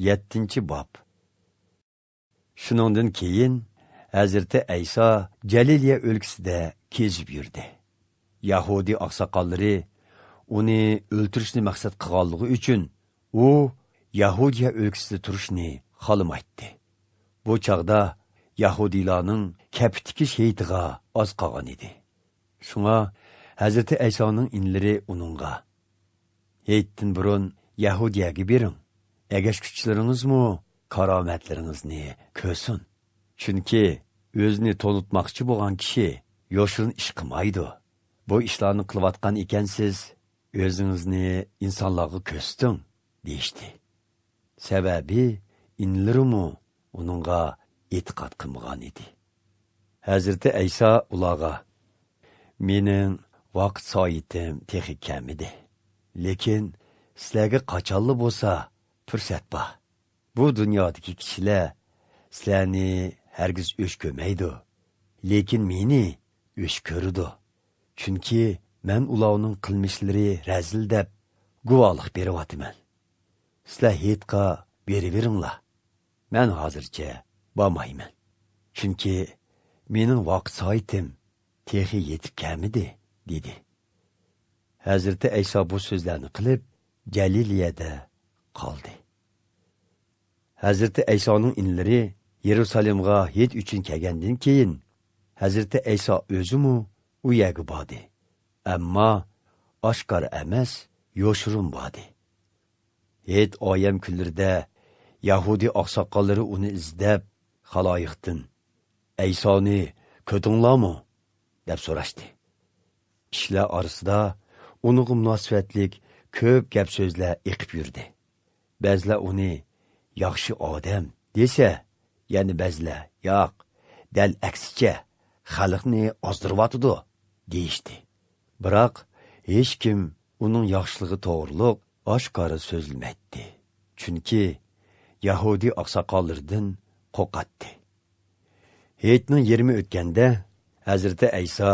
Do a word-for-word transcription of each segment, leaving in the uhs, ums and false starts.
يەتتىنچى باب. شۇنىڭدىن كېيىن ھەزرىتى ئەيسا جەلىلىيە ئۆلكىسىدە كېزىپ يۈردى. يەھۇدىي ئاقساقاللىرى ئۇنى ئۆلتۈرۈشنى مەقسەت قىلغانلىقى ئۈچۈن، ئۇ يەھۇدىيە ئۆلكىسىدە تۇرۇشنى خالىمايتتى. بۇ چاغدا يەھۇدىيلارنىڭ كەپە تىكىش ھېيتىغا ئاز قالغان ئىدى. شۇڭا ھەزرىتى ئەيسانىڭ ئىنىلىرى ئۇنىڭغا، «ھېيتتىن بۇرۇن يەھۇدىيەگە بېرىڭ، ئەگەشكۈچىلىرىڭىزمۇ كارامەتلىرىڭىزنى كۆرسۇن. چۈنكى ئۆزىنى تونۇتماقچى بولغان كىشى يوشۇرۇن ئىش قىلمايدۇ. بۇ ئىشلارنى قىلىۋاتقان ئىكەنسىز، ئۆزىڭىزنى ئىنسانلارغا كۆرسىتىڭ» دېيىشتى. سەۋەبى، ئىنىلىرىمۇ ئۇنىڭغا ئېتىقاد قىلمىغان ئىدى. ھەزرىتى ئەيسا ئۇلارغا، «مېنىڭ ۋاقىت سائىتىم تېخى كەلمىدى. لېكىن سىلەرگە قاچانلا بولسا پۇرسەت بار. بۇ دۇنيادىكى كىشىلەر سىلەرنى ھەرگىز ئۆچ كۆرمەيدۇ. لېكىن مېنى ئۆچ كۆرىدۇ. چۈنكى مەن ئۇلارنىڭ قىلمىشلىرى رەزىل دەپ گۇۋاھلىق بېرىۋاتىمەن. سىلەر ھېيتقا بېرىۋېرىڭلار. مەن ھازىرچە بارمايمەن. چۈنكى مېنىڭ ۋاقىت سائىتىم تېخى يېتىپ كەلمىدى» دېدى. ھەزرىتى ئەيسا بۇ سۆزلەرنى قىلىپ، جەلىلىيەدە قالدى. ھەزرىتى ئەيسانىڭ ئىنىلىرى يېرۇسالېمغا ھېيت ئۈچۈن كەلگەندىن كېيىن، ھەزرىتى ئەيسا ئۆزىمۇ ئۇ يەرگە باردى. ئەمما ئاشكارا ئەمەس، يوشۇرۇن باردى. ھېيت ئايەم كۈنلىرىدە يەھۇدىي ئاقساقاللىرى ئۇنى ئىزدەپ، خالايىقتىن، «ئەيسانى كۆردۈڭلارمۇ؟» دەپ سوراشتى. كىشىلەر ئارىسىدا ئۇنىڭغا مۇناسىۋەتلىك كۆپ گەپ سۆزلەر ئېقىپ يۈردى. بەزىلەر ئۇنى «ياخشى ئادەم» دېسە، يەنە بەزىلەر، «ياق، دەل ئەكسىچە، خەلقنى ئازدۇرۇۋاتىدۇ» دېيىشتى. بىراق ھېچكىم ئۇنىڭ ياخشىلىقى توغرۇلۇق ئاشكارا سۆزلىمەيتتى. چۈنكى يەھۇدىي ئاقساقاللىرىدىن قورقاتتى. ھېيتنىڭ يېرىمى ئۆتكەندە، ھەزرىتى ئەيسا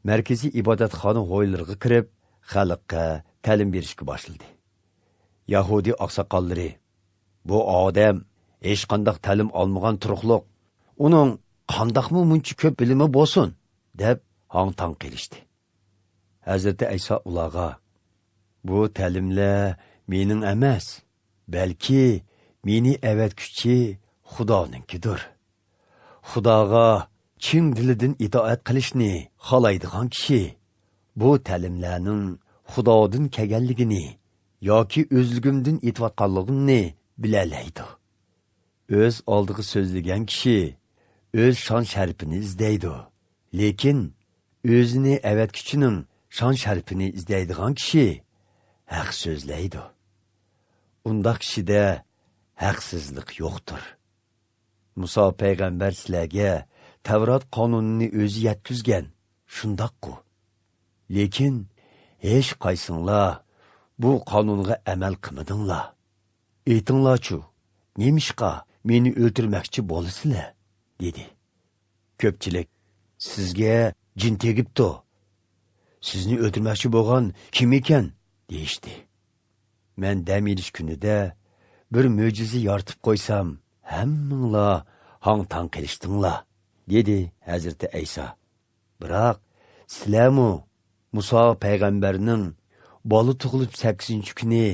مەركىزىي ئىبادەتخانا ھويلىرىغا كىرىپ، خەلققە تەلىم بېرىشكە باشلىدى. يەھۇدىي ئاقساقاللىرى، «بۇ ئادەم ھېچقانداق تەلىم ئالمىغان تۇرۇقلۇق، ئۇنىڭ قانداقمۇ مۇنچە كۆپ بىلىمى بولسۇن؟» دەپ ھاڭ-تاڭ قىلىشتى. ھەزرىتى ئەيسا ئۇلارغا، «بۇ تەلىملەر مېنىڭ ئەمەس، بەلكى مېنى ئەۋەتكۈچى خۇدانىڭكىدۇر. خۇداغا چىن دىلىدىن ئىتائەت قىلىشنى خالايدىغان كىشى بۇ تەلىملەرنىڭ خۇدادىن كەلگەنلىكىنى ياكى ئۆزلۈكۈمدىن ئېيتىۋاتقانلىقىمنى بىلەلەيدۇ. ئۆز ئالدىغا سۆزلىگەن كىشى ئۆز شان-شەرىپىنى ئىزدەيدۇ، لېكىن ئۆزىنى ئەۋەتكۈچىنىڭ شان-شەرىپىنى ئىزدەيدىغان كىشى ھەق سۆزلەيدۇ. ئۇنداق كىشىدە ھەقسىزلىق يوقتۇر. مۇسا پەيغەمبەر سىلەرگە تەۋرات قانۇنىنى ئۆزى يەتكۈزگەن، شۇنداققۇ؟ لېكىن ھېچقايسىڭلار بۇ قانۇنغا ئەمەل قىلمىدىڭلار. ئېيتىڭلارچۇ، نېمىشقا مېنى ئۆلتۈرمەكچى بولىسىلەر؟» دېدى. كۆپچىلىك، «سىزگە جىن تېگىپتۇ. سىزنى ئۆلتۈرمەكچى بولغان كىم ئىكەن؟» دېيىشتى. «مەن دەم ئېلىش كۈنىدە بىر مۆجىزە يارىتىپ قويسام، ھەممىڭلار ھاڭ-تاڭ قېلىشتىڭلار» دېدى ھەزرىتى ئەيسا. «بىراق سىلەرمۇ مۇسا پەيغەمبەرنىڭ بالا تۇغۇلۇپ سەككىزىنچى كۈنى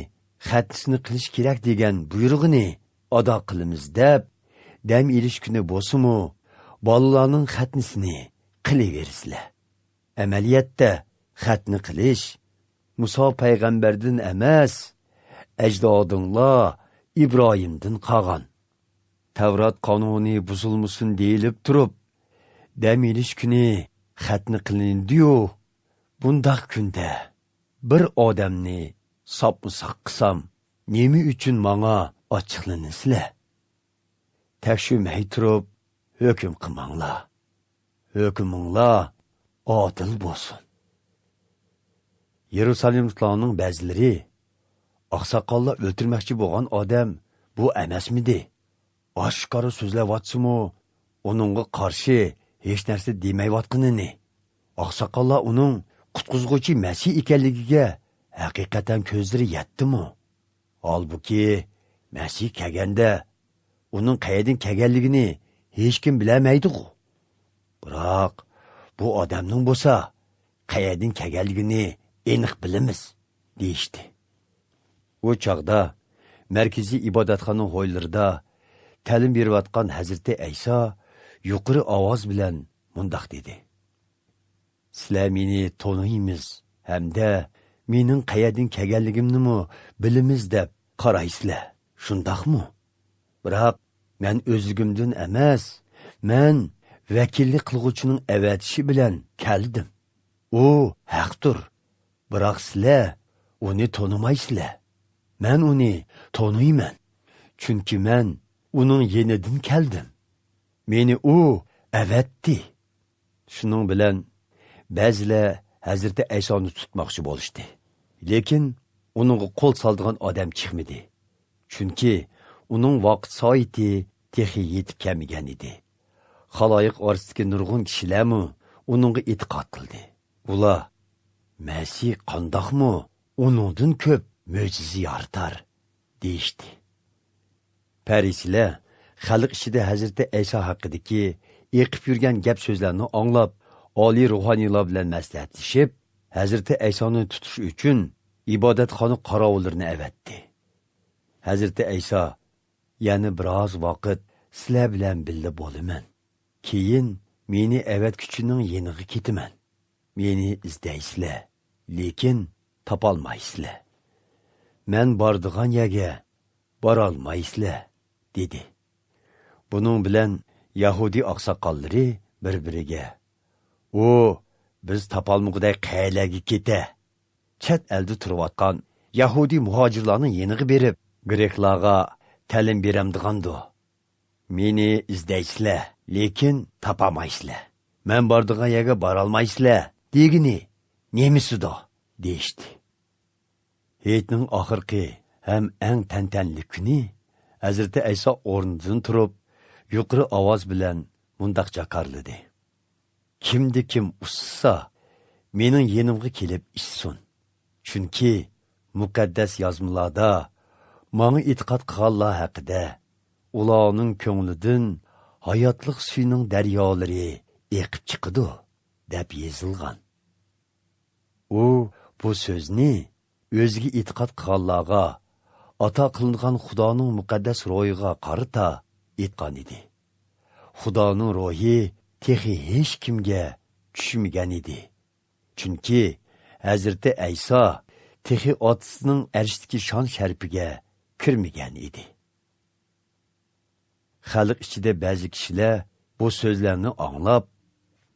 خەتنىسىنى قىلىش كېرەك دېگەن بۇيرۇقىنى ئادا قىلىمىز دەپ، دەم ئېلىش كۈنى بولسىمۇ بالىلارنىڭ خەتنىسىنى قىلىۋېرىسىلەر. ئەمەلىيەتتە خەتنە قىلىش مۇسا پەيغەمبەردىن ئەمەس، ئەجدادىڭلار ئىبراھىمدىن قالغان. تەۋرات قانۇنى بۇزۇلمىسۇن دېيىلىپ تۇرۇپ، دەم ئېلىش كۈنى خەتنە قىلىندىيۇ، بۇنداق كۈندە بىر ئادەمنى ساپمۇ ساق قىلسام، نېمە ئۈچۈن ماڭا ئاچچىقلىنىسىلەر؟ تەكشۈرمەي تۇرۇپ ھۆكۈم قىلماڭلار. ھۆكۈمۈڭلار ئادىل بولسۇن.» يېرۇسالېملىقلارنىڭ بەزىلىرى، «ئاقساقاللار ئۆلتۈرمەكچى بولغان ئادەم بۇ ئەمەسمىدى؟ ئاشكارا سۆزلەۋاتسىمۇ، ئۇنىڭغا قارشى ھېچ نەرسە دېمەيۋاتقىنىنى، ئاقساقاللار ئۇنىڭ قۇتقۇزغۇچى مەسىھ ئىكەنلىكىگە ھەقىقەتەن كۆزلىرى يەتتىمۇ؟ ھالبۇكى، مەسىھ كەلگەندە، ئۇنىڭ قەيەردىن كەلگەنلىكىنى ھېچكىم بىلەلمەيدىغۇ. بىراق، بۇ ئادەمنىڭ بولسا قەيەردىن كەلگەنلىكىنى ئېنىق بىلىمىز، دېيىشتى. ئۇ چاغدا مەركىزىي ئىبادەتخانا ھويلىرىدا تەلىم بېرىۋاتقان ھەزرىتى ئەيسا يۇقىرى ئاۋاز بىلەن مۇنداق دېدى: سىلەر مېنى تونۇيمىز ھەمدە مېنىڭ قەيەردىن كەلگەنلىكىمنىمۇ بىلىمىز دەپ قارايسىلەر، شۇنداقمۇ؟ بىراق، مەن ئۆزلۈكۈمدىن ئەمەس، مەن ۋەكىللىك قىلغۇچىنىڭ ئەۋەتىشى بىلەن كەلدىم. ئۇ ھەقتۇر، بىراق سىلەر ئۇنى تونۇمايسىلەر. مەن ئۇنى تونۇيمەن، چۈنكى مەن ئۇنىڭ يېنىدىن كەلدىم. مېنى ئۇ ئەۋەتتى. شۇنىڭ بىلەن بەزىلەر ھەزرىتى ئەيسانى تۇتماقچى بولۇشتى. لېكىن ئۇنىڭغا قول سالىدىغان ئادەم چىقمىدى. چۈنكى ئۇنىڭ ۋاقىت سائىتى تېخى يېتىپ كەلمىگەن ئىدى. خالايىق ئارىسىدىكى نۇرغۇن كىشىلەرمۇ ئۇنىڭغا ئېتىقاد قىلدى. ئۇلار: مەسىھ قانداقمۇ ئۇنىڭدىن كۆپ مۆجىزە يارىتار؟ دېيىشتى. پەرىسىيلەر خەلق ئىچىدە ھەزرىتى ئەيسا ھەققىدىكى ئېقىپ يۈرگەن گەپ سۆزلەرنى ئاڭلاپ، ئالىي روھانىيلار بىلەن مەسلىھەتلىشىپ، ھەزرىتى ئەيسانى تۇتۇش ئۈچۈن ئىبادەتخانا قاراۋۇللىرىنى ئەۋەتتى. ھەزرىتى ئەيسا: يەنە بىراز ۋاقىت سىلەر بىلەن بىللە بولىمەن. كېيىن مېنى ئەۋەتكۈچىنىڭ يېنىغا كېتىمەن. مېنى ئىزدەيسىلەر، لېكىن تاپالمايسىلەر. مەن بارىدىغان يەرگە بارالمايسىلەر، دېدى. بۇنىڭ بىلەن يەھۇدىي ئاقساقاللىرى بىر-بىرىگە: ئۇ بىز تاپالمىغۇدەك قەيەرلەرگە كېتە؟ چەت ئەلدە تۇرۇۋاتقان يەھۇدىي مۇھاجىرلارنىڭ يېنىغا بېرىپ، گرېكلارغا تەلىم بېرەمدىغاندۇ؟ مېنى ئىزدەيسىلەر، لېكىن تاپالمايسىلەر. مەن بارىدىغان يەرگە بارالمايسىلەر دېگىنى نېمىسىدۇ؟ دېيىشتى. ھېيتنىڭ ئاخىرقى ھەم ئەڭ تەنتەنىلىك كۈنى ھەزرىتى ئەيسا ئورنىدىن تۇرۇپ، يۇقىرى ئاۋاز بىلەن مۇنداق جاكارلىدى: كىمدە كىم ئۇسسىسا، مېنىڭ يېنىمغا كېلىپ ئىچسۇن. چۈنكى مۇقەددەس يازمىلاردا ماڭا ئېتىقاد قىلغانلار ھەققىدە، ئۇلارنىڭ كۆڭلىدىن ھاياتلىق سۈيىنىڭ دەريالىرى ئېقىپ چىقىدۇ، دەپ يېزىلغان. ئۇ بۇ سۆزنى ئۆزىگە ئېتىقاد قىلغانلارغا ئاتا قىلىنغان خۇدانىڭ مۇقەددەس روھىغا قارىتا ئېيتقان ئىدى. خۇدانىڭ روھى تېخى ھېچكىمگە چۈشمىگەن ئىدى. چۈنكى ھەزرىتى ئەيسا تېخى ئاتىسىنىڭ ئەرشتىكى شان-شەرىپىگە كىرمىگەن ئىدى. خەلق ئىچىدە بەزى كىشىلەر بۇ سۆزلەرنى ئاڭلاپ،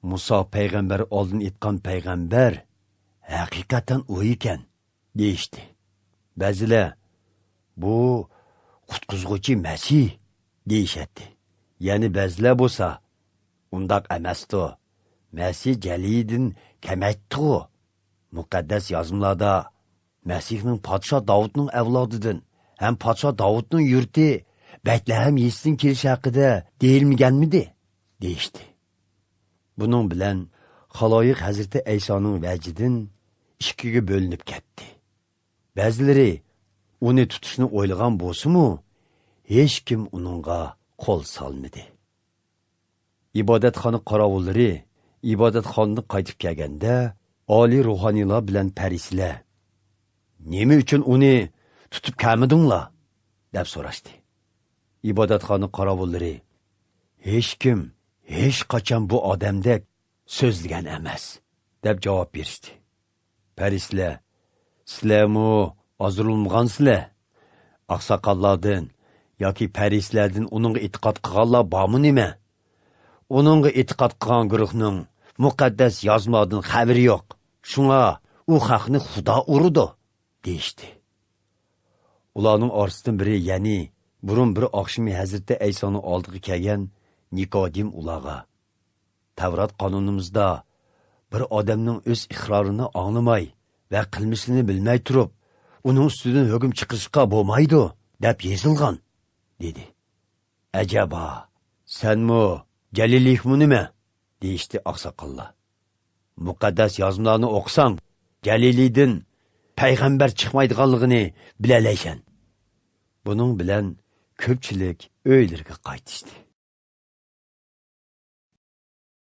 مۇسا پەيغەمبەر ئالدىن ئېيتقان پەيغەمبەر ھەقىقەتەن ئۇ ئىكەن، دېيىشتى. بەزىلەر، بۇ قۇتقۇزغۇچى مەسىھ، دېيىشەتتى. يەنە بەزىلەر بولسا، ئۇنداق ئەمەستۇ، مەسىھ جەلىلىدىن كەمەيتتىغۇ. مۇقەددەس يازمىلاردا مەسىھنىڭ پادىشاھ داۋۇتنىڭ ئەۋلادىدىن ھەم پادىشاھ داۋۇتنىڭ يۇرتى بەتلەھەم يېزىسىدىن كېلىشى ھەققىدە دېيىلمىگەنمىدى؟ دېيىشتى. بۇنىڭ بىلەن خالايىق ھەزرىتى ئەيسانىڭ ۋەجىدىن ئىككىگە بۆلۈنۈپ كەتتى. بەزىلىرى ئۇنى تۇتۇشنى ئويلىغان بولسىمۇ، ھېچكىم ئۇنىڭغا قول سالمىدى. ئىبادەتخانا قاراۋۇللىرى ئىبادەتخانىدىن قايتىپ كەلگەندە، ئالىي روھانىيلار بىلەن پەرىسىيلەر: «نېمە ئۈچۈن ئۇنى تۇتۇپ كەلمىدىڭلار؟» دەپ سوراشتى. ئىبادەتخانا قاراۋۇللىرى: «ھېچكىم ھېچقاچان بۇ ئادەمدەك سۆزلىگەن ئەمەس» دەپ جاۋاب بېرىشتى. پەرىسىيلەر: «سىلەرمۇ ئازدۇرۇلمىغانسىلەر؟ ئاقساقاللاردىن ياكى پەرىسىيلەردىن ئۇنىڭغا ئېتىقاد قىلغانلار بارمۇ نېمە؟ ئۇنىڭغا ئېتىقاد قىلغان گۇرۇھنىڭ مۇقەددەس يازمىلاردىن خەۋىرى يوق. شۇڭا ئۇ خەقنى خۇدا ئۇرىدۇ» دېيىشتى. ئۇلارنىڭ ئارىسىدىن بىرى، يەنى بۇرۇن بىر ئاخشىمى ھەزرىتى ئەيسانىڭ ئالدىغا كەلگەن نىكودىم ئۇلارغا: «تەۋرات قانۇنىمىزدا بىر ئادەمنىڭ ئۆز ئىقرارىنى ئاڭلىماي ۋە قىلمىشىنى بىلمەي تۇرۇپ، ئۇنىڭ ئۈستىدىن ھۆكۈم چىقىرىشقا بولمايدۇ، دەپ يېزىلغان» دېدى. «ئەجەبا، سەنمۇ جەلىلىيمۇ نېمە؟» دېيىشتى ئاقساقاللار. «مۇقەددەس يازمىلارنى ئوقۇساڭ، جەلىلىيدىن پەيغەمبەر چىقمايدىغانلىقىنى بىلەلەيسەن.» بۇنىڭ بىلەن كۆپچىلىك ئۆيلىرىگە قايتىشتى.